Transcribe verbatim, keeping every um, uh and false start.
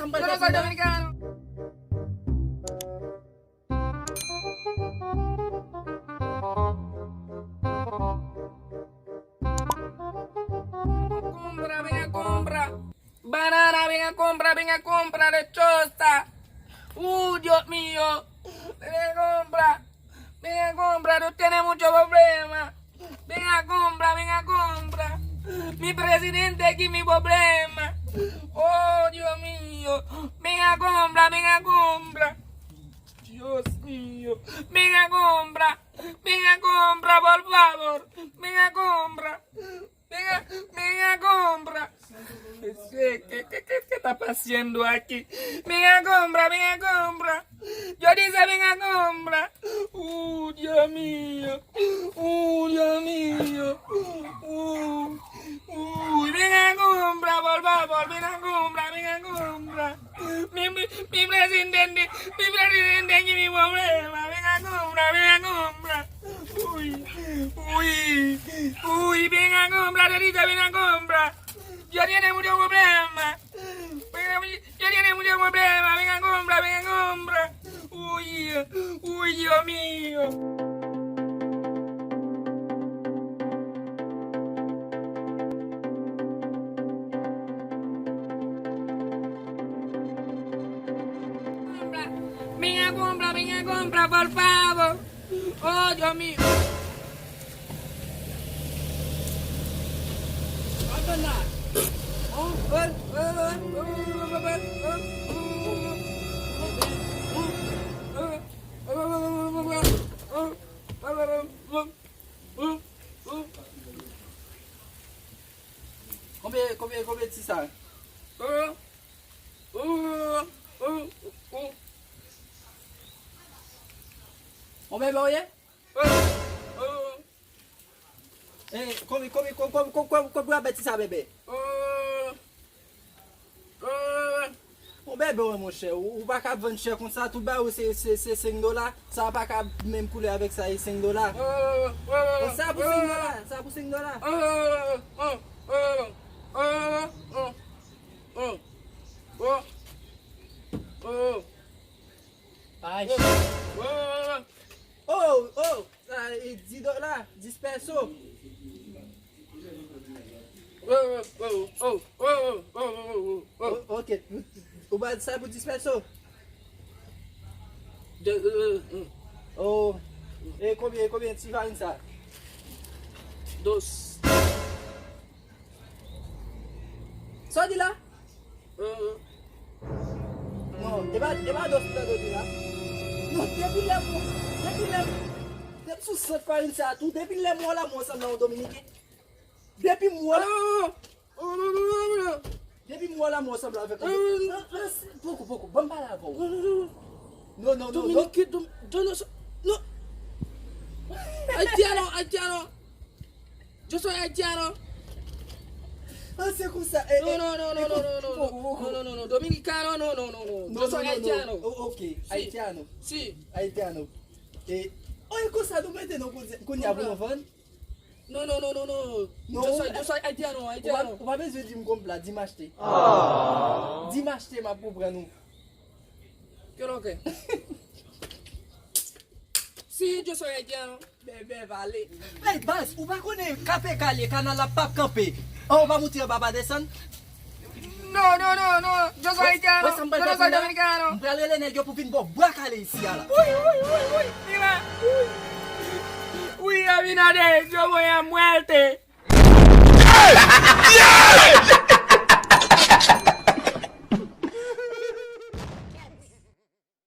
Yo no soy dominicano. Compra, venga, compra. Banana, venga, compra, venga, compra, lechosa. Uh, Dios mío. Venga, compra. Venga, compra, tú tienes mucho problema. Venga, compra, venga, compra. Mi presidente aquí, mi problema. Oh, Dios mío. Venga, compra, venga, compra. Dios mío. Venga, compra. Venga, compra, por favor. Venga, compra. Venga, venga, compra. ¿Qué, qué, qué, qué está pasando aquí? Venga, compra, venga, compra. Yo dice, venga, compra. Uh, Dios mío. Uh, Dios mío. Uh, uh, venga, compra, por favor, venga, compra, venga, compra. Mi, mi, mi presidente, mi presidente tiene mi problema. Venga, compra, venga, compra. Uy, uy, uy, venga, compra, te dije, venga, compra. Yo tiene mucho problema. Venga, yo tiene mucho problema. Venga, compra, venga, compra. Uy, uy, Dios mío. Venga, compra, venga, compra, por favor. Oh, Dios mío. Konbyen, konbyen, konbyen ti sa? Ou bebe ou ye? Eh, konbyen, konbyen, konbyen, konbyen, konbyen ti sa, bebe? Ou bebe, wi, monchè. Ou, ou pa ka vann chè konsa. Tout bagay ou se, se, se senk dola. Sa pa ka menm koulè avèk sa, e senk dola. Sa pou senk dola. Sa pou senk dola. Ay. Oh, oh, sa e dis dola, dis pèso. Oh, oh, oh, oh, oh, oh, oh, oh, oh. O-, ok. Ou ba sa pou dis pèso? De, euh, euh. Oh. E konbyen, e konbyen ti farin sa? Dos. Sa w di la? Euh, euh. Non, e pa, e pa dos ou tande w di la. Non, depi lè m, depi lè m, depi sou sant farin sa tou, depi lè m wè w la, m wè w sanble yon dominiken. Depi m wè w la, depi m wè w la, m wè w sanble avèk yon do-, non, non, poko, poko, ban m pale avè w. Non, non, non, non. Dominiken, dom-, non, non, sa, non. Haitiano, haitiano. Yo soy haitiano. Ah, se konsa. Eh, non, eh, non, non, eh, non, non, non, poko, non, poko, non, non, non, dominicano, non, non, non, non. Non, yo soy haitiano. Oh, ok, si. Haitiano. Si. Haitiano. E, oh, e konsa nou mete non kounye a pou nou vann? Non, non, non, non, non. Non. Yo soy, yo soy haitiano, haitiano. Ou pa, ou pa bezwen di m konpla, di m achte. Ah. Di m achte, m ap konprann ou. Kè lòkè. Si, yo soy haitiano. Bebe pale. Ey, baz, ou pa konnen K P K li ye, kanal la p ap kanpe. Anwo pa moute, anba pa desann. Non, non, non, non. Yo soy haitiano. Wè sa m pral fè kounye a? Yo soy dominicano. M pral rele nèg yo pou vin ba w bwa kale isi a la. Uy, uy, uy, uy. Mira. Uy. Uy, Abinader, yo voy a muerte.